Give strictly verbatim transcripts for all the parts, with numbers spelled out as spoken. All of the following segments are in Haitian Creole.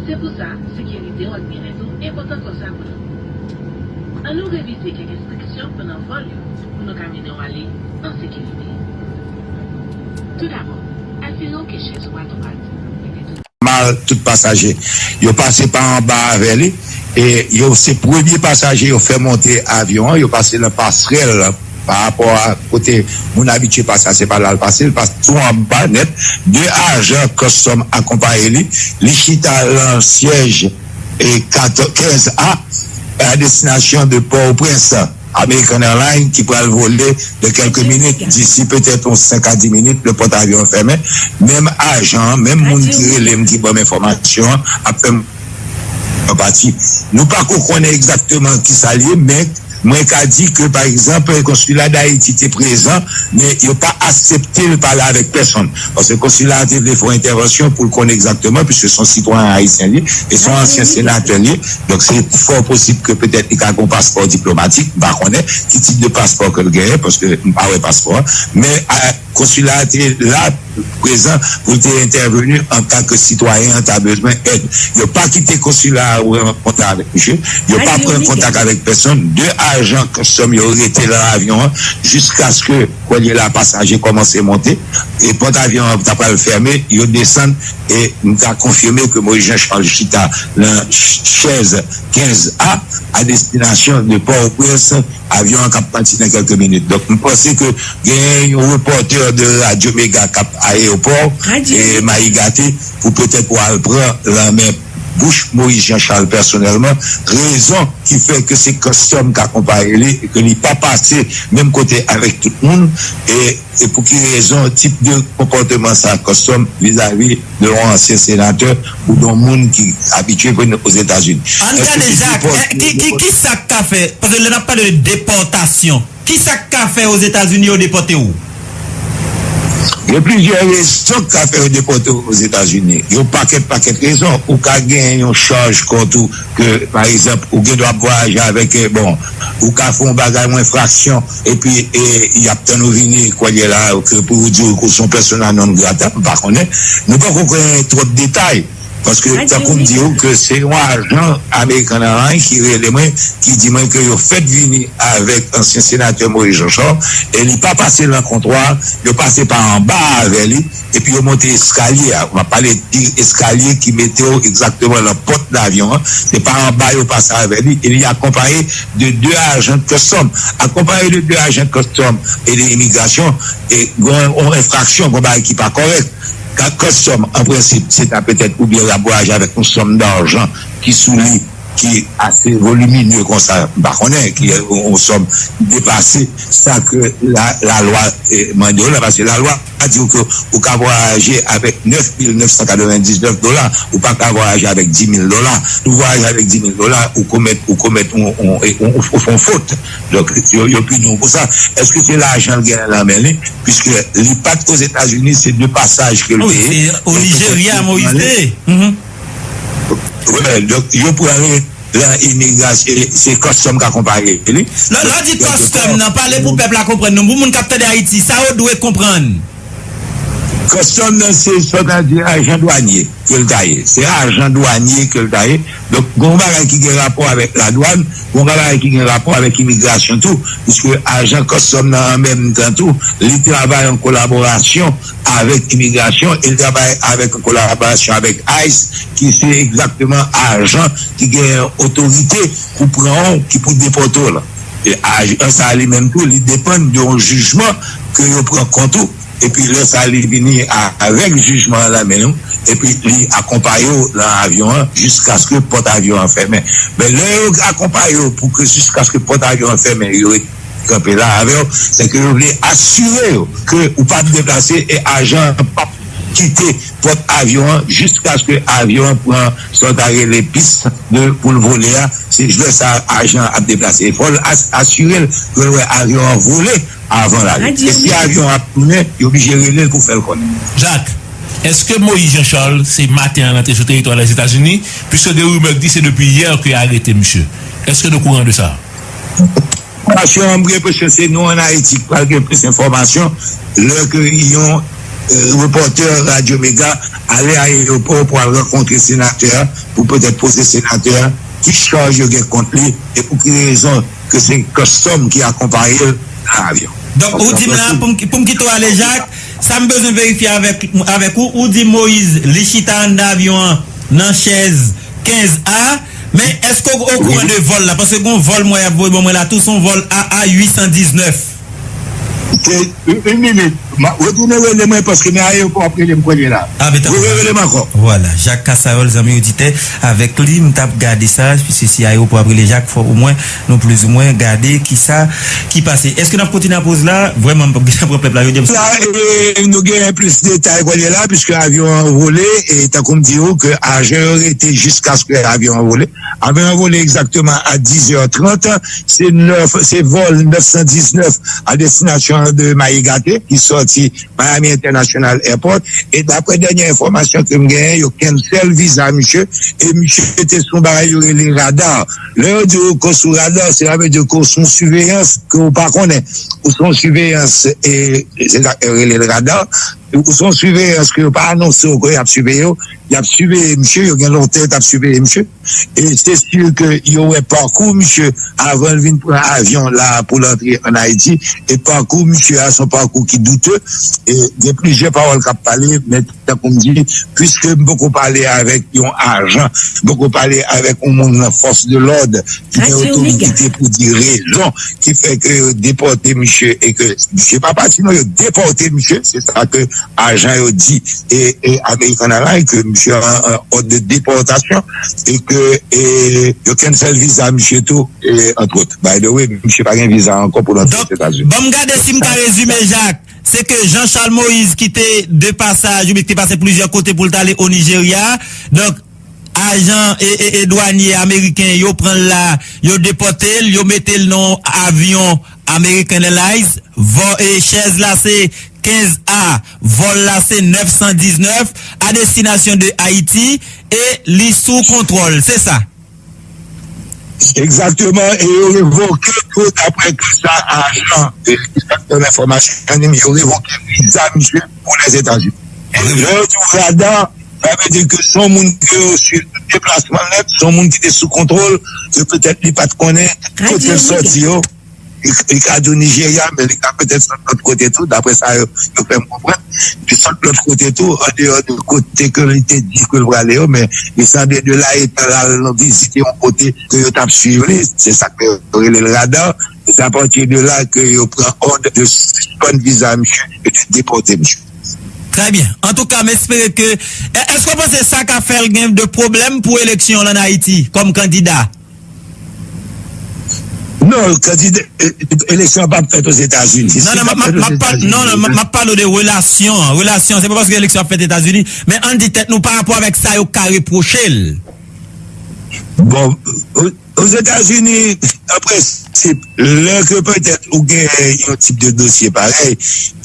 Se pou sa, sekirite w ak byennèt ou enpòtan konsa pou nou. Ann nou revize kèk enstriksyon pandan vòl yo pou nou ka mennen w ale an sekirite. Toudabò, asire w ke chèz ou a dwat. Mal tout pasaje. Yo pase pa anba avè li, e yo se premye pasaje yo fè monte avyon an, yo pase nan pasrèl pa rapò a kote moun abitye pase a, se pa la l pase, l pase tou anba nèt. De ajan kòstòm akonpaye li. Li chita nan syèj e kenz A, a destinasyon de Pòtoprens, American Airlines ki pral vole de kèlke minit, disi petèt yon senk a dis minit, le pòt avyon fèmen. Menm ajan an, menm moun ki rele m, ki ban m enfòmasyon an, ap fè m pati. Nou pako konnen egzakteman kisa l ye, men mwen ka di ke, pa egzanp, konsila Dayiti te prezan, men yo pa aksepte l pale avèk pèsonn. Paske konsila a te vle fè yon entèvansyon pou l konnen egzakteman, piske se yon sitwayen ayisyen li, e se yon ansyen senatè li. Donk, se fò posib ke petèt li ka gen yon paspò diplomatik, m pa konnen ki tip de paspò ke l genyen, paske m pa wè paspò a. Men, a, konsila a te la, prezan, pou l te entèveni an tan ke sitwayen an ta bezwen èd. Yo pa kite konsila a rankontre avèk misye. Yo pa pran kontak avèk pèsonn. De ajan kòstòm yo rete nan avyon an jiskaske, kounye la, pasaje kòmanse monte. E pòt avyon an ta pral fèmen, yo desann. E m ka konfime ke Moïse Jean Charles chita nan ch-, chèz kenz A, a destinasyon de Pòtoprens. Avyon an k ap pati nan kèlke minit. Donk, m panse ke genyen yon repòtè de Radyo Mega k ap ayewopò, e Mayi Gate, pou petèt pou al pran lanmen bouch Moïse Jean Charles pèsonèlman, rezon ki fè ke se kòstòm k akonpaye li, e ke li pa pase menm kote avèk tout moun, e, e pou ki rezon, tip de konpòteman sa kòstòm vizavi de yon ansyen senatè ou de yon moun ki abitye vin Ozetazini. Ann gade, Jak, ki, ki, ki sa k ka fè, paske lè n ap pale de depòtasyon, ki sa k ka fè Ozetazini yo depòte w? Gen plizyè rezon k ka fè yo depòte w Ozetazini. Yon pakèt, pakèt rezon. Ou ka gen yon chaj kont ou ke, pa egzanp, ou gen dwa ap vwayaje avèk, eh, bon, ou ka fè yon bagay, yon enfraksyon, epi, e, y ap tann ou vini, kounye la, ke pou yo di w ke w se yon persona non grata, m pa konnen. Nou poko konnen twòp detay, paske, tankou m di w, ke se yon ajan American Airlines ki rele mwen, ki di mwen ke yo fèk vini avèk ansyen senatè Moïse Jean Charles, e li pa pase nan kontwa, yo pase pa anba avè li, epi yo monte eskalye a. M ap pale de eskalye ki mete w egzakteman nan pòt avyon an. Se pa anba yo pase avè li, e li akonpaye de de ajan kòstòm. Akonpaye de de ajan kòstòm e de imigrasyon, e gen yon enfraksyon, gen yon bagay ki pa kòrèk. Ka-, kòstòm, an prensip, se ta petèt oubyen l ap vwayaje avèk yon sòm dajan ki sou li, ki ase voliminye konsa, m pa konnen, ki yon, yon sòm depase sa ke la, lalwa, eh, mande w la, paske lalwa di w ke ou ka vwayaje avèk nèf mil nèf san katrevendiznèf dola, ou pa ka vwayaje avèk di mil dola. Si w vwayaje avèk di mil dola, ou komèt, ou komèt, ou, ou, ou, ou fè yon fot. Donk, yo, yo pini w pou sa. Èske se lajan l genyen nan men li? Piske li pa t Ozetazini, se de pasaj ke l te ye. Wi, se o Nijerya, Moïse te ye. Mhm. Wi, donk, yo pran li nan imigrasyon, se kòstòm k akonpaye li. Lè, lè w di kèlkepè, kòstòm nan, pale pou pèp la konprann nou. Pou moun k ap tande Ayiti, sa yo dwe konprann. Kòstòm nan, se, sètadi, ajan dwanye ke l ta ye. Se ajan dwanye ke l ta ye. Donk, gen yon bagay ki gen rapò avèk ladwàn, gen yon bagay ki gen rapò avèk imigrasyon tou. Piske ajan kòstòm nan, an menm tan tou, li travay an kolaborasyon avèk imigrasyon, e l travay avèk, an kolaborasyon avèk ice, ki se egzakteman ajan ki gen otorite pou pran w, ki pou depòte w lan. E ajan sa a li menm tou, li depann de yon jijman ke yo pran kont ou. Epi lè sa a li vini a, avèk jijman an nan men w, epi li akonpaye w nan avyon an jiskaske pòt avyon an fèmen. Men lè yo akonpaye w pou ke jiskaske pòt avyon an fèmen, yo ret kanpe la avè w, se ke yo vle asire yo ke ou p ap deplase e ajan an p ap kite pòt avyon an jiskaske avyon an pran sa w ta rele pis de, pou l vole a. Se lè sa a ajan an ap deplase. Fò l as-, asire l ke l wè avyon an vole avan l ale. E si avyon an ap tounen, yo blije rele l pou fè l konnen. Jak, èske Moïse Jean Charles se maten an rantre sou teritwa Lèzetazini? Piske gen rimè k di se depi yè ke yo arete misye. Èske nou okouran de sa? Enfòmasyon an, m gen enpresyon se nou ann Ayiti k pral gen plis enfòmasyon lè ke yon repòtè Radyo Mega ale ayewopò pou al rankontre senatè a, pou petèt poze senatè a ki chaj yo gen kont li e pou ki rezon ke se kastòm ki akonpaye l nan avyon. Donk, ou di m la, pou m, pou m kite w ale, Jak, sa m bezwen verifye avèk, avèk ou, ou di Moïse, li chita anndan avyon an, nan chèz kenz A, men èske w okouran de vòl la? Paske gon vòl mwen y ap voye ban mwen la tou, se yon vòl A A uit san diznèf. Se, yon, yon minit. M a, retounen rele mwen paske men ayewopò ap rele m kounye la. Ah, ben, tanpri. Rele, rele m ankò. Vwala, Jak Kasayòl, zanmi oditè, avèk li, m t ap gade sa, piske si ayewopò ap rele Jak, fò omwen nou plizoumwen gade kisa ki pase. Èske n ap kontinye apre poz la? Vrèman, m p ap gentan pran pèp la jodi a. La, e, nou gen plis detay kounye la, piske avyon an vole, e tankou m di w, ke ajan yo rete jiskaske avyon an vole. Avyon an vole egzakteman a diz è trant. Se nèf, se vòl nèf san diznèf a destinasyon de Mayegate ki sòti Miami International Airport. E daprè dènye enfòmasyon ke m genyen, yo cancel viza misye. E misye te sou yon bagay yo rele radar. Lè yo di w ke w sou radar, se, sa vle di ke w sou yon siveyans ke w pa konnen. Ou sou yon siveyans, e, se sa yo rele l radar. Ou sou yon siveyans ke yo pa anonse w ke y ap siveye w. Y ap siveye misye, yo gen lontan yo t ap siveye misye. E se si ke yo wè pakou misye avan l vin pran avyon la pou l antre ann Ayiti. E pakou misye a se yon pakou ki doute. E gen plizyè pawòl k ap pale, men tankou m di, piske m poko pale avèk yon ajan, m poko pale avèk yon moun nan fòs de lòd ki gen otorite pou di rezon ki fè ke yo depòte misye e ke misye pa pati non, yo depòte misye, se sa ke ajan yo di, e, e American Airlines, ke misye an, an òd de depòtasyon e ke, e, yo cancel viza misye tou, e, antwòt. By the way, misye pa gen viza ankò pou l antre Ozetazini. Donk, ban m gade si m ka rezime, Jak. Se ke Jean Charles Moïse ki te de pasaj, oubyen ki te pase plizyè kote pou l t ale o Nijerya. Donk, ajan e, e, e dwanye ameriken yo pran l la, yo depòte l, yo mete l nan avyon American Airlines, vò-, e chèz la se kenz A, vòl la se nèf san diznèf, a destinasyon de Ayiti, e li sou kontwòl, se sa? Egzakteman, e yo revoke tou, daprè ke sa ajan, e, ki fè enfòmasyon an, yo revoke viza misye pou Lèzetazini. E lè yo di w radar, sa vle di ke se yon moun ke yo swiv tout deplasman l nèt, se yon moun ki te sou kontwòl, ke petèt li pa t konnen kote l sòti yo. Li, li ka di w Nijerya, men li ka petèt sot lòt kote tou, daprè sa yo, yo fè m konprann. Li sot lòt kote tou, andeyò de kote ke li te di ke l prale yo, men li sanble de la etan l al vizite yon kote ke yo t ap swiv li, se sa ke yo rele l radar. E se apati de la ke yo pran òd de sispann viza misye e de depòte misye. Trè byen. Antouka, m espere ke, e, èske w panse sa ka fè l gen de pwoblèm pou eleksyon l ann Ayiti kòm kandida? Non, kandida, e, e, eleksyon an p ap fèt Ozetazini. Non, non, m ap, m ap, m ap pale, non, non, m ap, m ap pale w de relasyon an. Relasyon, se pa paske eleksyon ap fèt Etazini, men ann di tèt nou pa rapò avèk sa yo ka repwoche l. Bon, o, Ozetazini, an prensip, lè ke petèt ou gen yon tip de dosye parèy,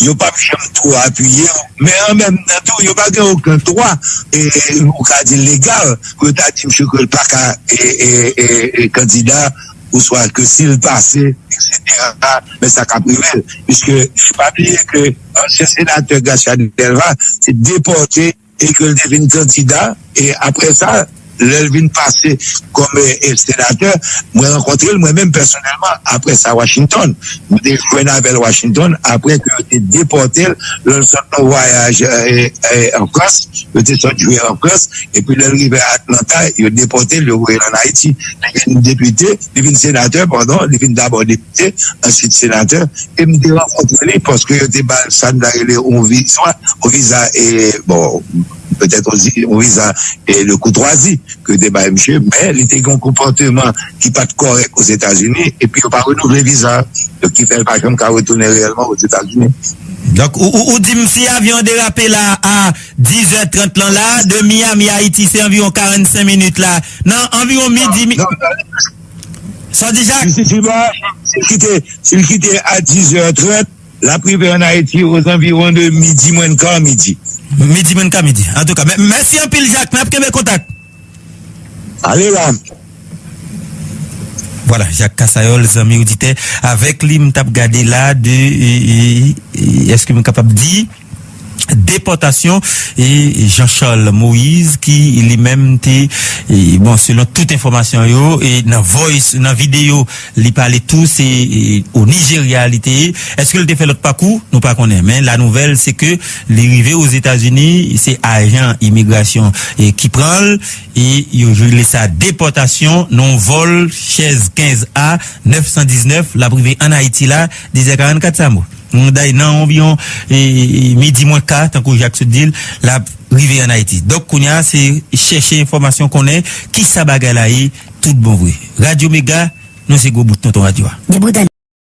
yo p ap janm twò apiye w, men an menm tan tou, yo pa gen okenn dwa, e, ou ka di legal, pou yo ta di misye ke l pa ka, e, e, e, e, kandida, oswa ke si l pase, etsetera, men sa k ap rive l. Piske, pa bliye ke ansyen senatè Gracia Delva te depòte e ke l te vin kandida, e apre sa, lè l vin pase kòm, e, e, senatè, mwen rankontre l, mwen menm pèsonèlman, apre sa, Washington. Mwen te jwenn avè l Washington, apre ke yo te depòte l, lè l sot nan vwayaj, e, e, an Frans, yo te sot jwe an Frans, epi lè l rive Atlanta, yo depòte l, yo voye l ann Ayiti. Li vin depite, li vin senatè, padon, li vin dabò depite, answit senatè, e m te rankontre li paske yo te ba l sa n ta rele yon viza, yon viza, e, bon, petèt yon zi-, yon viza, e, de koutwazi ke yo te bay misye, men li te gen yon konpòteman ki pa t kòrèk Ozetazini, epi yo pa renouvle viza a, donk ki fè l pa janm ka retounen reyèlman Ozetazini. Donk, ou, ou, ou di m si avyon an derape la a diz è trant lan la, de Miami, Ayiti, se anviwon karannsenk minit la. Nan anviwon midi, mi-, non, non, non. Sa w di, Jak? Si, si, si, si l kite, si l kite a diz è trant, l ap rive ann Ayiti ozanviwon de midi mwens ka midi. Midi mwens ka midi. Antouka, mè-, mèsi anpil, Jak. N ap kenbe kontak. Ale la. Vwala, Jak Kasayòl, zanmi oditè, avèk li, m t ap gade la de, e, e, e, èske m kapab di, depòtasyon e Jean Charles Moïse ki li menm te e, bon, selon tout enfòmasyon yo e nan voice, nan videyo, li pale tou se e, o Nijerya li te ye. Èske li te fè lòt pakou? Nou pa konnen, men la nouvèl se ke li rive Ozetazini, se ajan imigrasyon e ki pran l e yo rele sa depòtasyon nan yon vòl chèz kenz A nèf san diznèf, l ap rive ann Ayiti la dizè karannkat sa mo. Day nan anviwon e, e, midi mwen ka, tankou Jak sot di l, l ap rive ann Ayiti. Donk kounye a se chèche enfòmasyon, konnen kisa bagay la ye tout bon vre. Radyo Mega, nou se gwo bout tonton radyo a. Debout